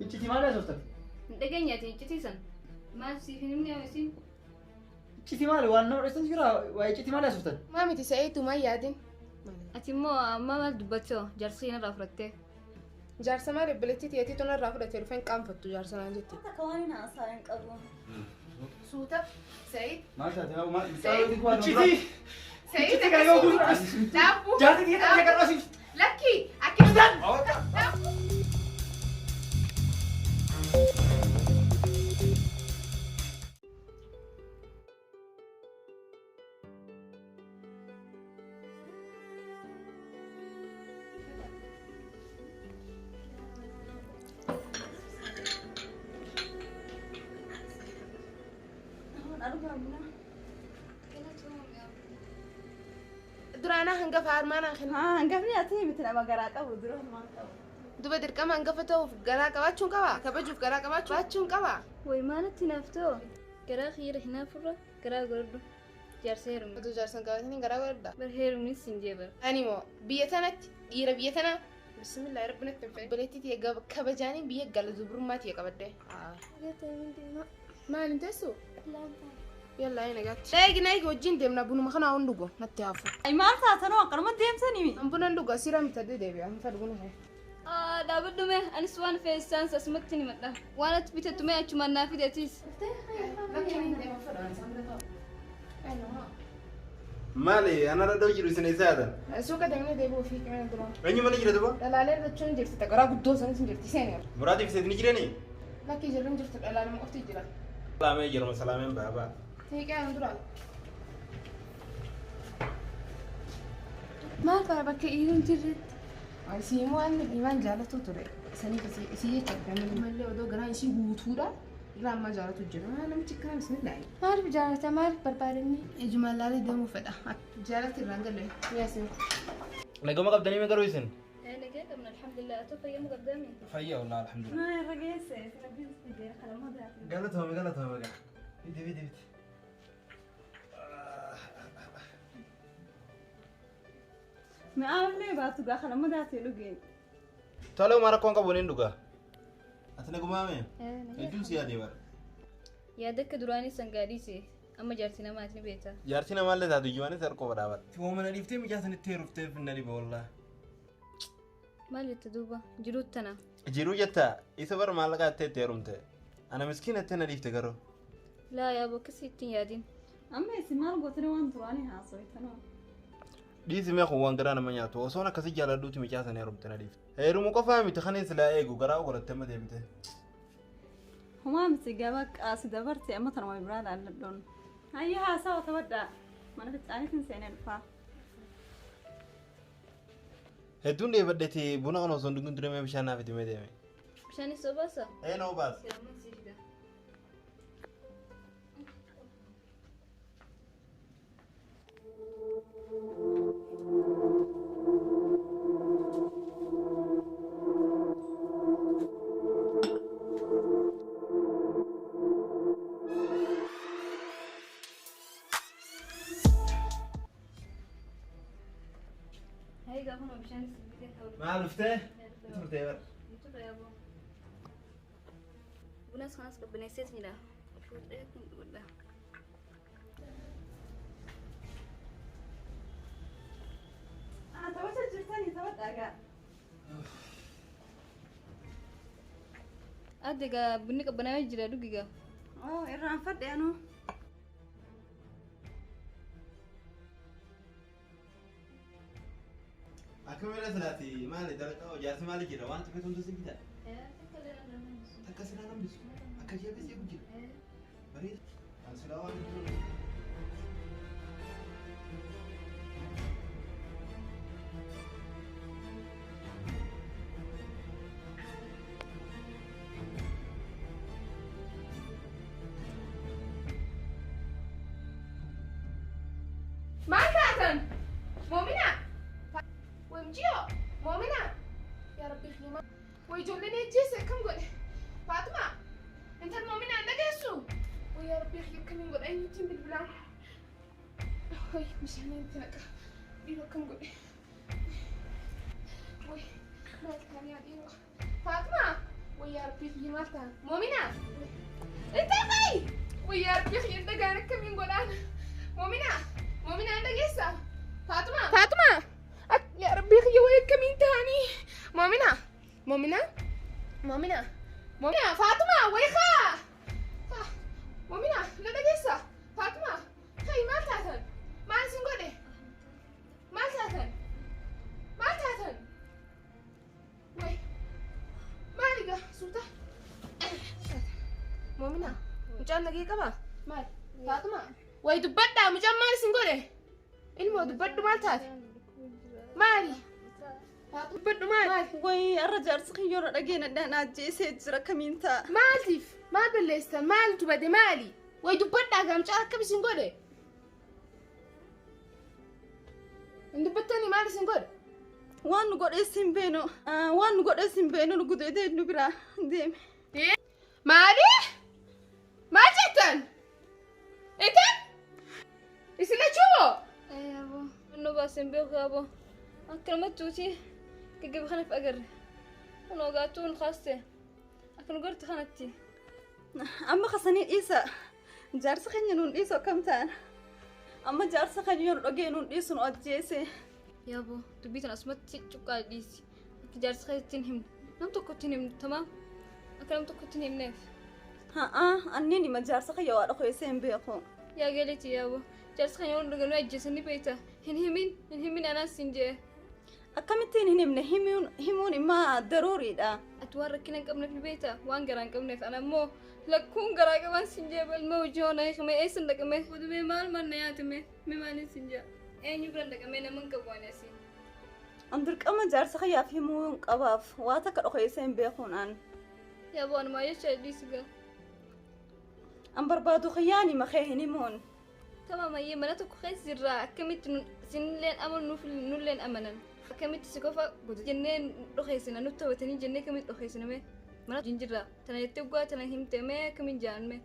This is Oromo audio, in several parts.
Iccitii maal haasoftan? Hin dhageenye ati iccitii san. Maal siif hin himne isin? Iccitii maali? Waan nama dhokstan jira? Waa'ee iccitii maal haasoftan? Maa miti sa'eetu maal yaadin? Ati immoo amma maal dubbattoo jaarsa irraa fudhattee? Jaarsa maal obboleettii tiyatii tun irraa fudhatee dhufeen qaanfattu jaarsa naan jetti. Akka waan hin haasaa hin qabu. Suuta Sa'id. Maal taate haa maal? Iccitii! Sa'id Iccitii kana yoo guutuu dhabes. Dhaabbuu. Jaarsi kiyya kan akka dhosiif. Lakki akka. Dhaabbuu. Duraanaa hangafa armaanaa kenna. Hangafni ati miti nama garaa qabu dura maal qabu. Duba dirqama hangafa ta'uuf garaa qabaachuun qaba. Kabajuuf garaa qabaachuun qaba. Way maalatti hinaaftoo? Garaa kiyyara hinaafurra garaa godhadhu. Jaarsa heerumni. Otoo jaarsan qabatanii garaa godhadha. Bar heerumnis hin jee bar. Ani moo biyya tanatti dhiira biyya tana bismillah rabbi natti hin fedhe. Obboleettii tiyya kabajaanii biyya gala dubrummaa tiyya qabadde. Maal hin teessu? Yallaa hin nagaatti. Eegi na eegi wajjin deemna bunuma kana hun dhugu natti hafu. Maal taatanoo akkanuma deemsanii? An buna dhuga siraa bitadhee deebi'a hin fedhu buna kee. Dhaabadhu mee anis waan fe'isaan asumatti ni madha. Waan ati bitattu mee achumaan naa fideetis. Maali anarra dhoo jiru isin eessa yaatan? Suuqa deemnee deebi'uu fi qimeen dura. Eenyu mana jira duba? Dhalaalee jechuun jirti garaa guddoo sanis hin jirti seeni. Muraatiif isin ni jiranii? Lakki jirri hin jirtu dhalaaluma qofti jira. Salaamee jirma salaameen baabaa. Hiiqee dura. Maal fara bakka dhiirri hin jirretti? Isii immoo waan dhiibaan jaalatu ture. Saniif isii jecha namni mallee odoo garaan isii guutuudha. Irraa ammaa jaalatu jira. Namichi akkana bismillah. Maaliif jaalata maaliif barbaadanii? Ijumaan laalee deemuu fedha. Jaalatti irraan galle. Miyaasi. Nagama qabdanii mee garuu isin? Nagaa qabna alhamdulillah atoo fayyamuu qabdaami. Fayyaa wallah alhamdulillah. Maa irra geesse rabbiin si beera kalama daate. Galatoome galatoome gaa. Fidi fidi fidi. Mi'aawillee baatu gaa kalama daate dhugeen. Tole uma rakkoon qabu niin dhugaa. Ati nagumaame? Hedduun si yaadee bara. Yaada akka duraanii san gaadhiise amma jaarsi namaati ni beekta. Jaarsi namaallee taatu iyyumanis harkoo badhaabata. Ati mana dhiiftee mucaa sanitti heerufteef na dhiba wallaa. Maal jetta duuba jiruu tana. Jiruu jetta isa bara maallaqa itti itti heerumte. Ana miskiina itti na dhiifte garuu. Laa yaa bokkisi ittiin yaadin. Amma isin maal gootanii waan duraanii haasoitanoo? Dhiisi mee kun waan garaa nama nyaatu osoon akkasii jaaladhuuti mucaa sana heerumte na dhiifte. Heerumu qofaa miti kan silaa eegu garaa godhatte amma deebite. Homaa miti gaba qaasi dabarte amma tanuma biraa laalladhoon. Hayya haasawa taphadhaa. Mana fincaaniitiin seenee dhufaa. Hedduun dheebadheeti buna kana osoo hin dhugin dura mee bishaan naaf itti mee deeme. Bishaanis obaasa? Ee na obaas. Silamuun sii fida. Hayi gaafuma bishaanis fide. Maal dhuftee? Turtee bara. Bunas kanas qabbaneessees jira. Fuudhee kun dhugudha. Taphata jirtanii taphadhaa gaa. Adde gaa bunni qabbanaa'ee jira dhugi gaa. Oo irraanfadhe anuu. Akkamidha silaati maali dalagaa jaarsi maali jira waan tufe tumtu si bita. Takka silaa nambisu akka jeebisee jira. Bareeda. Kan silaa waan jiru. Maal taatan? Moomina? Wamjiyo? Moomina? Yaa Rabbi kiyya. Way ijoolleen ejjeesse akkam godhe? Faatuma? Intal moomina hin dhageessu? Way yaa Rabbi kiyya akkamiin godha eenyutti bilbilaan? Way bishaan itti naqa. Dhiiroo akkam godhe? Way maal taane yaa dhiiroo? Faatuma? Way yaa Rabbi kiyya. maal ta'an? Moomina! Intal kaayi! Wayyaa rabbi kiyya dhagaan akkamiin godhaan? Moomina! Moomina dhageessaa? Faatuma! Faatuma! Yaa rabbi kiyya wayii akkamiin ta'anii? Moomina! Moomina! Moomina! Moomina! Faatuma! Wayii kaa! Moomina! Na dhageessaa? Faatuma! Kaayi maal taatan? Maal isin godhe? Maal taatan? Maal taatan? Wayii! Maali gaa suuta? Moomina! Mucaan nagee qabaa? Maal? Faatuma! Wayi dubbadhaa mucaan maal isin godhe? Ilmoo dubbadhu maal taate? Maali? Faatuma dubbadhu maali? Wayi arra jaarsi kiyyoora dhageena dhaan ajjeesee jira kamiin ta'a? Maaliif? Maal balleessitan? Maaltu bade maali? Wayi dubbadhaa gaa mucaan akkam isin godhe? Hin dubbattanii maal isin godhe? Waan nu godhees hin beenu. Waan nu godhees hin beenu nu gudeedee nu biraa deeme. Maali? Maal jettan? Intal? Isin lachuu moo? Abo, nu baasen beeku abo. Akkanumatti uti gaggaba kanaaf agarre. Kun ogaatuun kaaste. Akkana gorti kanatti. Amma kasanii dhiisa. Jaarsi keenya nuun dhiisu akkam ta'an? Amma jaarsa keenya yeroo dhagee nuun dhiisu nu ajjeese. Yaabo, dubbii tana asumatti cuqqaa dhiisi. Akka jaarsi keetti hin himne. Nam tokkotti hin himne, tamaam? Akka nam tokkotti hin himneef. Haa, anneen hima jaarsa kiyya waa dhokeessee hin beeku. Yaa galeeti yaabo. Jaarsi keenya yeroo dhaganuu ajjeesanii beekta. Hin himin, hin himin anaas hin jee. Akkamittiin hin himne himuun immoo daruuriidha. Ati waan rakkina hin qabneef ni beekta. Waan garaa hin qabneef ana immoo lakkuun garaa qaban sin jee balma hojii hoona hiikame eessan dhaqame. Odumee maal manna yaatame mee maaliin sin jee. Eenyu biraan dhaqamee nama hin qabu ani asii. An dirqama jaarsa kiyyaaf himuu hin qabaaf waa takka dhokeessee hin beekuun an. Yaabo anumaa jecha dhiisi gaa. An barbaadu kiyyaan hima kee hin himuun. Tamaam ayyee mana tokko keessa jirra akkamitti sinilleen amanuuf nulleen amanan. Akkamitti si qofa jennee dhokeessina nutti taphatanii jennee akkamitti dhokeessina mee mana jirra tana jettee dhugaa tana himte mee akkamiin jaan mee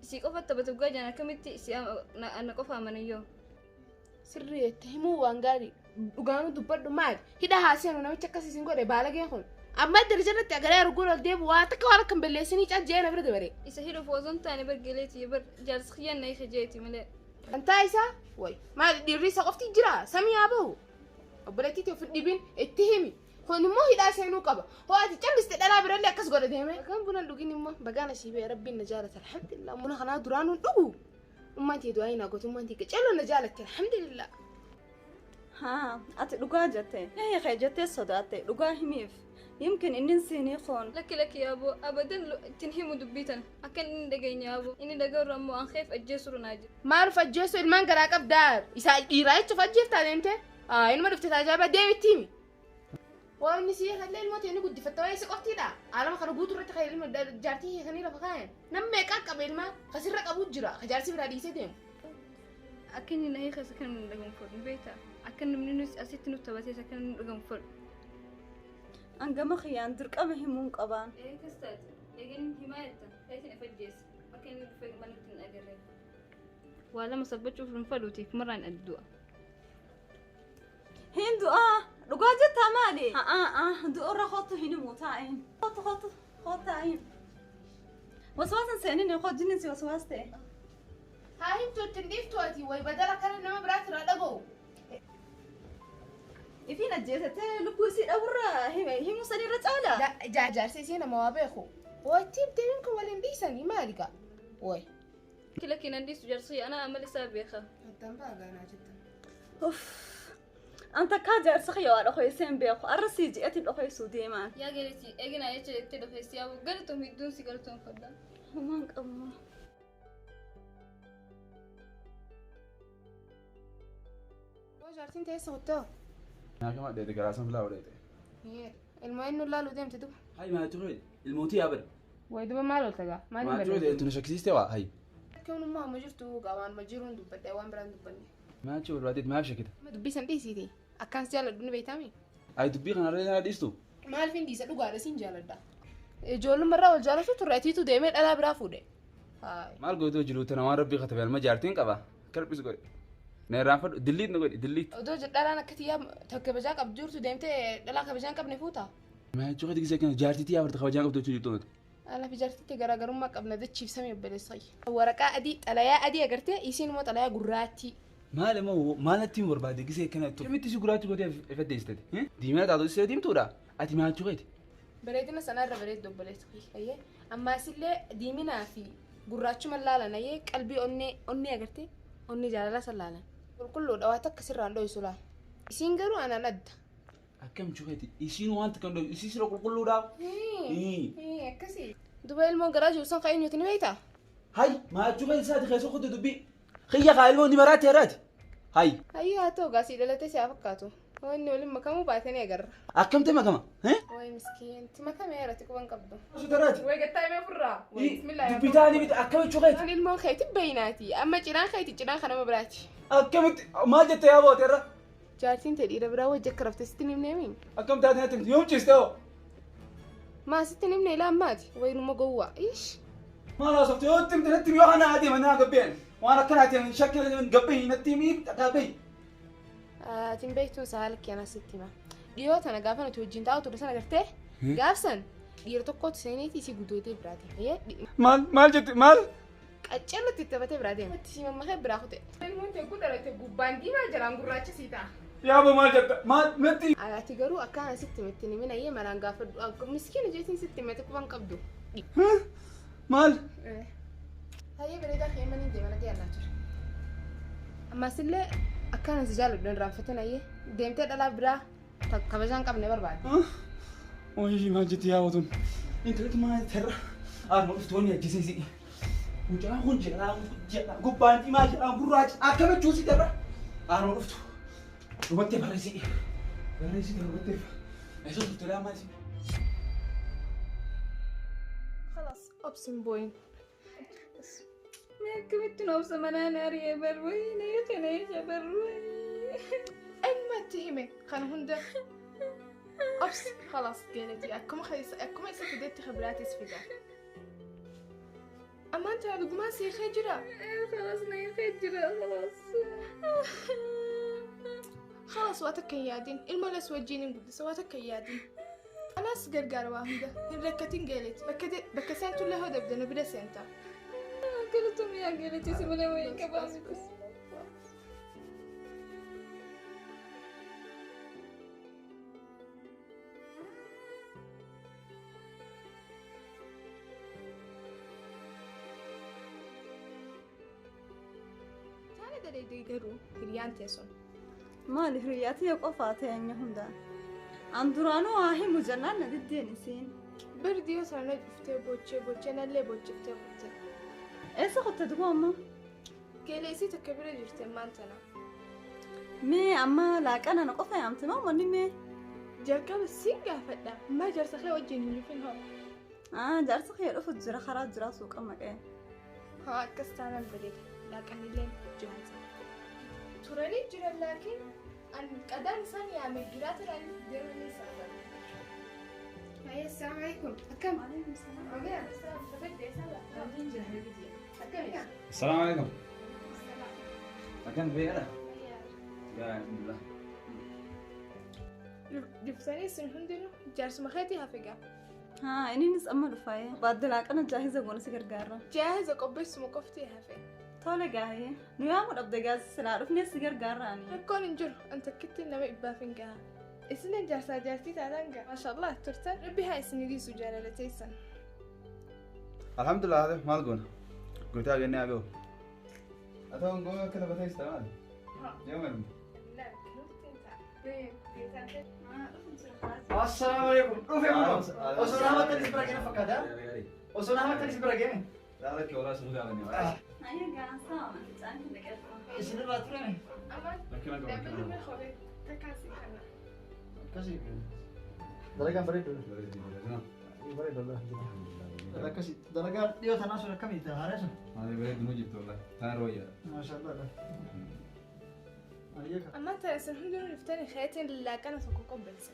si qofa taphate dhugaa jaan akkamitti si ana qofa amanayyoo. Sirrii jette himuu waan gaarii dhugaanuu dubbadhu maali? Hidha haaseenu namichi akkas isin godhe baalageen kun. Amma darajaa irratti agaree arguun ol deebi'u waa takka waan akka hin balleessinii cal na bira dabare. Isa hidhuuf osoo hin taane bargaleeti bar jaarsi kiyyaan na hiika jeeti malee. Antaa isaa wayi maali dhiirri isa qofti jira samii haa bahu. Obboleettiitii of hin dhibin itti himi. Kun immoo hidhaa seenuu qaba. Hoo ati calliste dhalaa birallee akkas godha deeme. Bagaan buna hin dhugin immoo bagaan asii ba'e rabbiin na jaalata alhamdulillah buna kanaa duraanuu hin dhugu. Ummaan tee du'aa hin gootu ummaan tee qaceeloo na jaalatte alhamdulillah. Haa, ati dhugaa jette. Ee jettee sodaatte dhugaa himiif. Yimkin inni siinii koon. Lakki lakki yaaboo abadan ittiin himu dubbii tana akka inni hin dhageenye yaaboo inni dhaga'uurra ammoo an keef ajjeesuuru naa jira. Maaliif ajjeesu ilmaan garaa qabdaa isaa dhiiraa jechuuf ajjeeftaa deemte? Ilma dhufte tajaajila deemitti himi. Waan inni si hiikallee ilmoo ta'e inni guddifatta waa'ee si qoftiidha. Alama kana guutuu irratti kan ilma jaartii hiikanii lafa kaayan. Nam meeqaa qaba ilmaan kasirra qabu jira ka jaarsi biraa dhiisee deemu. Akka inni na hiikas akka inni dhagamu fedhu beekta. Akka namni nuti asitti nutti taphatees akka inni dhagamu fedhu. An gama kiyyaan dirqama himuun qabaan. Eegas taate eegeen himaa jetta eetiin if ajjeessa akka inni dhufee manatti hin agarre. Waa lama sabbachuuf hin fedhuutiif marraan adda du'a. Hin du'aa dhugaa jettaa maali? Haa du'urra kootu hin himu taa'in. Kootu kootu kootu taa'in. Waswaasan seenin hojinin si waswaas ta'e. Haa himtu ittiin dhiiftu ati wayi badala kana nama biraatti irraa dhaga'u. Ifiin ajjeesattee lubbuu isii dhaburra himuu sanirra caala. Jaarsi isii nama waa beeku. Wayi himtee kun waliin dhiisanii maali gaa? Wayi. Lakki nan dhiisu jaarsi ana amala isaa beeka. Addaan baagaa jettan. Uff. An takkaa jaarsa kiyya waa dhokeessee hin beeku. Arra sii ji'eetiin dhokeessuu deemaan. Yaa galeeti eegina jecha jettee dhokeessi yaaboo galatoom hedduun si galatoomfadha. Homaan qabu. Jaartiin teessa qottoo. Naakama dheete garaa san filaa godheete. Ilmoo inni laaluu deemte duba. Hayi maal ture ilmootii yaa bada. Wayi duba maal oolta gaa? Maal Maal ture tun shakkisiiste waa hayi. Kun immoo amma jirtu gaa waan ma jiruun dubbadhe waan biraan dubbanne. Maal jechuu barbaadeet maaf shakkita? Dubbii san dhiisiiti. Akkaan si jaalladhu ni beektaami? Ayi dubbii kanarra na dhiistu. Maaliif hin dhiisa dhugaadha siin jaalladha. Ijoollummaa wal jaalatu turre atiitu deemee dhalaa biraa fuudhe. Maal gootuu jiru tana waan rabbii katabe alma jaartiin qaba. Kalphis godhe. Na irraanfadhu dilliit na godhe dilliit. Odoo dhalaan akka tiyyaa takka kabajaa qabdu jirtu deemtee dhalaa kabajaa hin qabne fuuta. Maal jechuu keeti gisee kana jaartii tiyyaa barta kabajaa qabdu jechuu jirtu. Ana fi jaartitti garaagarummaa qabna dachiifsamee obboleessa. Waraqaa adii xalayaa adii agartee isiin immoo xalayaa gurraattii. Maal immoo maalatti hin barbaade gisee kana Kamitti si gurraachi gootee ifaddeessite? Diimina taatu isee diimtuudha. Ati maachuu keeti. Bareedina sanarra bareeddu obboleessa. Ayyee ammaas illee diiminaa fi gurraachuma laalan ayyee qalbii onnee onnee agartee onnee jaalalaa san laalan. Qulqulluudha waan takka sirraan dho'isu laal. Isiin garuu anaan adda. Akkam chukeeti isiin wanta kan dho'isu isii sira qulqulluudha. Akkasii. Duba ilmoon garaa jiru san kan eenyuti ni beektaa? Hay maachuu keeti isaati keessa kutu dubbii. Xiyya kaa ilmoon ni maraatti haraati. Hay. Hayyee haa ta'u gaasii dhalatee si haa fakkaatu. Wanni waliin makamuu baatee ni agarra. Akkamte makama? Wayi miskiinti makamee irratti quban qabdu. Sutaraati. Wayi gattaa himee furraa. Wayi bismillah. Dubbii taanii miti akkam chukeeti. Ani ilmoon keeti bayinaati. Amma cinaan keeti cinaan kan nama biraati. Akkamitti maal jettee yaa boote irra? Jaartiin ta'e dhiira biraa wajji akka rafte sitti himnee miin? Akkam taate natti himti yoom ciiste hoo? Maa sitti himne ilaa ammaati. Wayi numa gowwaa. Ish. Maal haasofte yoo itti himte natti himi yoo kana adeema naa gabbeen. Waan akkanaatiin shakkii gabbee natti himi gabbee. Atiin beektuun isaa haala kiyana sitti hima. Dhiyoo tana gaafa nuti wajjin taa'u turre sana agartee gaafsan dhiira tokkotti seeneeti isii gudootee biraa deeme. Maal maal jette maal? Qaccallutti itti taphatee biraa deeme. Itti mammakee biraa kute. Ilmoon ta'e guddarate gubbaan diimaa jalaan gurraacha sii ta'a. Yaaba maal jetta maal natti. Ati garuu akkaan sitti himte ni mina yee malaan gaafadhu miskiina jeetiin sitti himte quban qabdu. Maal? Hayyee bareedaa kee maniin deema nagee annaa ture. Ammas illee akkaan si jaalladhu hin raanfatin hayyee deemtee dhalaa biraa kabajaan qabne barbaade. Wayii maal jetti yaa watuun. Intalatti maal terra. Arma dhuftoonni ajjeesisi. Mucaan kun jedhaan jedhaan gubbaan diimaa jedhaan gurraacha akkam jechuusi terra. Arma dhuftu. Dubattee barreessi. Barreessi dubatteef. Eessa turte laa maal isin? خلاص obsin booyin. Mee akkamitti nu obsa manaan ari'ee bar wayii na eecha na eecha bar wayii. Eenyumatti hime kan hunda obs خلاص قالتي akkuma keessa akkuma isa fidetti khibraatis fida. Amma anta dhugumaan seeqee jira. خلاص na eecha jira خلاص. خلاص waa takka hin yaadin ilma les wajjin hin guddisa waa takka hin yaadin. Anaas gargaara waa hunda hin rakkatin geeleti bakka seentullee hoo dabde nu bira seenta. Galatoom yaa geeleti si malee wayii qabaa miti. Taane daleedee garuu hiriyaan teesson. Maali hiriyaatiyya qofaa ta'e hundaan. An duraanuu waa himu jennaan na diddeen isiin. Birdiyoo sana dhuftee boochee boochee nallee boochiftee kutte. Eessa kutte duba amma? Geelee isii takka bira jirti ammaan tana. Mee amma laaqana na qofa yaamte moo manni mee? Jalqaba siin gaafadha. Maa jaarsa kee wajjin hin dhufin hoo? Jaarsa kee dhufu jira karaa jira suuqa maqee. Haa akkas taanaan bareeda. Laaqanillee jahaza. Turanii jiran laakiin an qadaan isaan yaame jiraatan deemanii saaban. السلام عليكم. أكم؟ وعليكم السلام. السلام عليكم. أكم بيئة؟ يا الحمد لله. Dhuftanii isin hundinuu jaarsuma keetii hafe gaa. Haa innis amma dhufaayee. Baadde laaqana jaahiza goona si gargaara. Jaahiza qopheessuma qofti hafe. Tole gaahee nu yaamu dhabde gaas silaa dhufnee si gargaaraani. Rakkoon hin jiru an takkitti nama dhibbaaf hin gaha. Isinin jaarsaa jaartii taatan gaa. Maashaallah turtan rabbi haa isin dhiisu jaalala teessan. Alhamdulillah maal goona? Gootaa jennee haa gahu. Haa ta'u goona akka lafa teessita maali? Yoo maal? Assalaamu alaikum. Dhufe kunoo. Osoo nama akkan isin bira geene fakkaata. Osoo nama akkan isin bira geene. Laala kee walaa sun gaafanne walaa. Ayyee gaansaa mucaan kun dhaqee. Isin irraa turame. Akkasii. Dalagaan bareedu. Bareedu alhamdulillah. Akkasii dalagaan dhiyoo tanaa sun akkamii haaree sun? Maali bareedu nu jirtu walaa. Taan rooyyaa. Maashaallah. Ayyee. Amma tana isin hundinuu dhuftanii keetiin laaqana tokko qopheessa.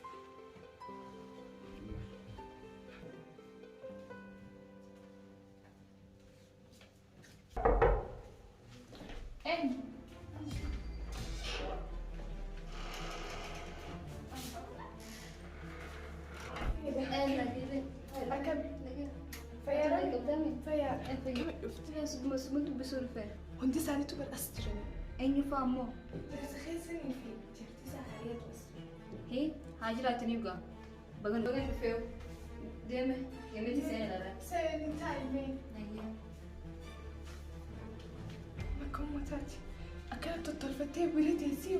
Fayyaadame. Fayyaadha. Kami dhufte? Suma suma dubbisuu dhufe. Hundi isaaniitu bar as jiran. Eenyu fa'a ammoo? Jaarsa keessanii fi jaartii isaa hariyaatu as jira. Hee haa jiraatanii dhugaa. Bagan bagan dhufee deeme deemeeti seena ilaala. Seeni taa'imee. Bakka uummataati. Akkana tottolfattee bira teessee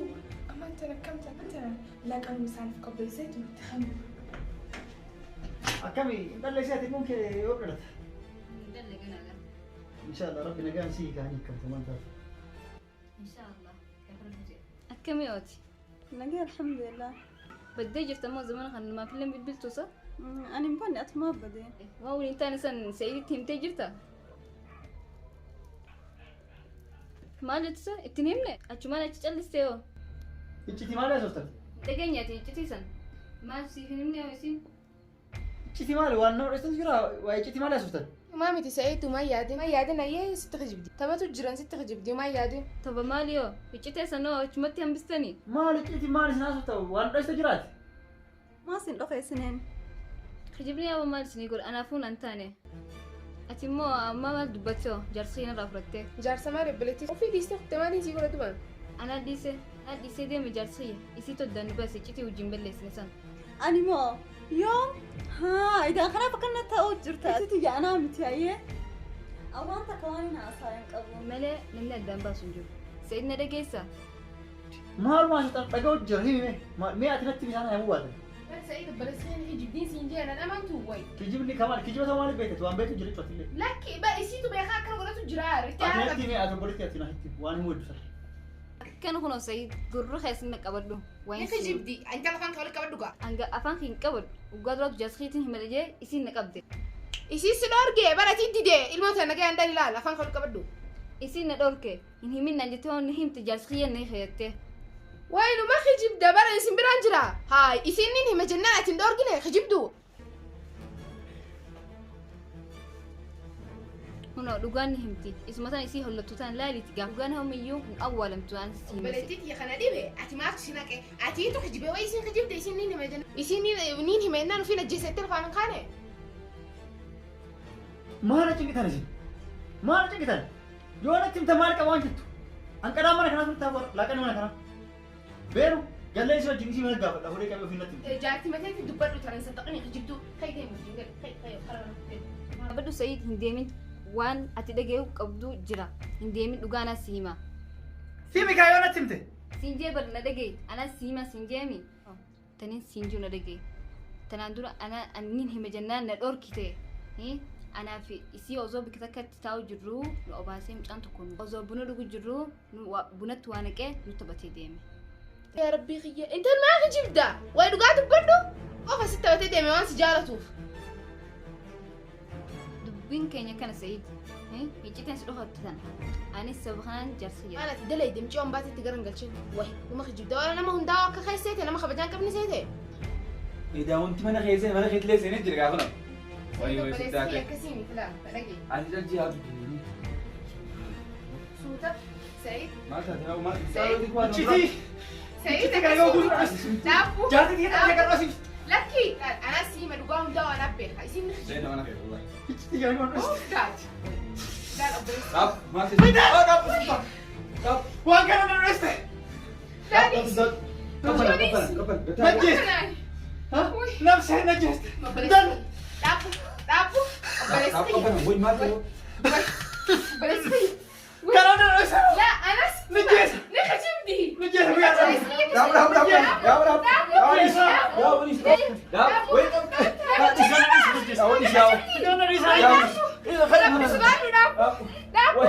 ammaan tana akkam ta'a laqanuma isaaniif qopheesseetu itti kennu. Akkami hin dhalleessaati kun kee yoo dhalata. Hin dalaganaa. Inshaallah rabbi nagaan sii kaanii akkamtu maal taatu. Inshaallah. Akkami ooti? Nagee alhamdulillah. Baddee jirta moo zamana kana namaaf illee bilbiltu sa? Ani hin banne atumaa badee. Waan waliin taane san Sa'iiditti himtee jirta? Maal jettu sa? Ittiin himne? Achumaan achi callistee hoo? Iccitii maali haasoftan? Dhageenya ati iccitii san. Maal siif hin himne hoo isiin? Iccitii maali waan nama dho'istantu jira waa iccitii maali haasoftan? Maa miti Sa'iitu maa yaadin? Maa yaadin ayyee sitti kijibdi. Taphatu jiran sitti kijibdi maa yaadin? Toba maali hoo? Iccitee san hoo achumatti hambistanii? Maali iccitii maali isin haasoftan waan dho'ista jiraati? Maa sin dhokeessineen? Kijibni yaaba maal isinii godha? Anaafuu nan taane. Ati immoo amma maal dubbatte hoo? Jaarsa keenyarraa fudhattee. Jaarsa maal obboleettii ofii dhiistee kutte maaliin sii godhatu baan? Anaa dhiise anaa dhiisee deeme jaarsa kiyya. Isii toddaan nu baase iccitii wajjin balleessine san. Ani moo yoom haa idaa kanaaf akkana ta'uu jirta. Ati tiyya anaa miti ayyee. Awwaan takka waan hin haasaa hin qabu. Malee namni addaan baasu hin jiru. Sa'id na dhageessaa? Maal maal dhaga'u jira himi mee mee ati natti bishaan himuu baatan. Sa'iid obboleessi keenya kijibdiin siin jee nan amantu wayi. Kijibni kamaal kijiba ta'uu maaliif beektu waan beektu jira jechuudha illee. Lakki ba isiitu beekaa akkana godhatu jira. Itti Ati haala natti qabdi. himi ati obboleetti ati na hitti waan himuu hedduu sana. Akkana kunoo Sa'iid gurra keessa na qabadhu. Ni kijibdi. Intala afaan kee walitti qabadhu gaa. Hanga afaan kee hin qabadhu. Waggaa duraatu jaarsa keetiin himata jee isiin na qabde. Isiin si dhoorge bara ati dide ilmoo tana nagayaan dali laal afaan kee walitti qabadhu. Isiin na dhoorke hin himin naan jettee waan himte jaarsa kiyya na hiikatte. Wayi numa kijibda bara isin biraan jira. Haay isiin nin hima jennaan ati hin dhoorgine kijibdu. Kunoo dhugaan ni himti. Isuma tan isii hollattu tan laaliiti gaafa dhugaan homiyyuu hin awwaalamtu waan si himse. Obboleettii tiyya kana dhibe ati maaltu si naqe atiitu kijibe wayi isiin kijibde isiin nin hima jennaan isiin nin hima jennaan ofiin ajjeesettee lafaan hin kaane. Maal cinqitan isin? Maal cinqitan? Yoo natti himte maal qaba waan jettu? Anqadaan mana kanaa turte laaqanii mana kanaa. Beeru gallee isii wajjin isii mana gaafadha hodhee qabee ofiin natti himte. Jaartii mateetti dubbadhu tanan saxaqni kijibdu kai deemu wajjin gadi kai kai karaa mana. Qabadhu Sa'iid hin deemin waan ati dhaga'uu qabdu jira. Hin deemin dhugaa anas si hima. Simi kaa yoo natti himte? Siin jee bar na dhaga'i anas si hima siin jeemi. Tanin siin jiru na dhaga'i. Tanaan dura ana annin hima jennaan na dhorkite. Anaa fi isii osoo bakka takkatti taa'u jirru nu obaasee mucaan tokko nu osoo buna dhugu jirru nu bunatti waa naqee nu taphatee deeme. Yaa Rabbii kiyya intal maa kijibda wayi dhugaa dubbadhu qofa si taphatee deeme waan si jaalatuuf. Dubbiin keenya kana Sa'iid icciteen si dhokattu tana. Anis sababa kanaan jaarsa Maal jedha. ati dalayde mucaa baatitti garan galchin wayi numa kijibda waan nama hundaa akka keessa seete nama kabajaan qabni seete. Edaa wanti mana keessa mana keessa seenee jira gaafa nama. Wayi wayi Obboleessi sitti kiyya hafe. akkasii miti laa dhagee. Ani jalji haa dubbii. Suuta Sa'iid. Maal taate maal Sa'iid. Iccitii! Sa'iid Iccitii kana yoo guutuu akkasii. Dhaabbu. Jaartii kiyya kan dhoosi. Lakki anas siima dhugaa hundaa waan abbeeka isin ni kijibdi. Seena mana keessa wallahi. Iccitii kana yoo dhoosi. Oh God. Laal obboleessi. Dhaab maal taate? Dhaab dhaab. Waan kana na dhoosite. Laali. Qabbana qabbana qabbana. Najjeeste. Nafsee najjeeste. Obboleessi. Dhaabbu. Dhaabbu. Obboleessi Dhaab kiyya. qabbana wayi maal taate? Obboleessi kiyya. Kana na dhoosite. La anas. Najjeeste. Ni kijibdi. Najjeeste guyyaa sana. Dhaab dhaab dhaab dhaab dhaab. Dhaab dhaab. Wayi dhaab. Dhaab. Kana na dhoosite. Dhaab. Rabbi sodaadhu dhaabbu. Dhaabbu.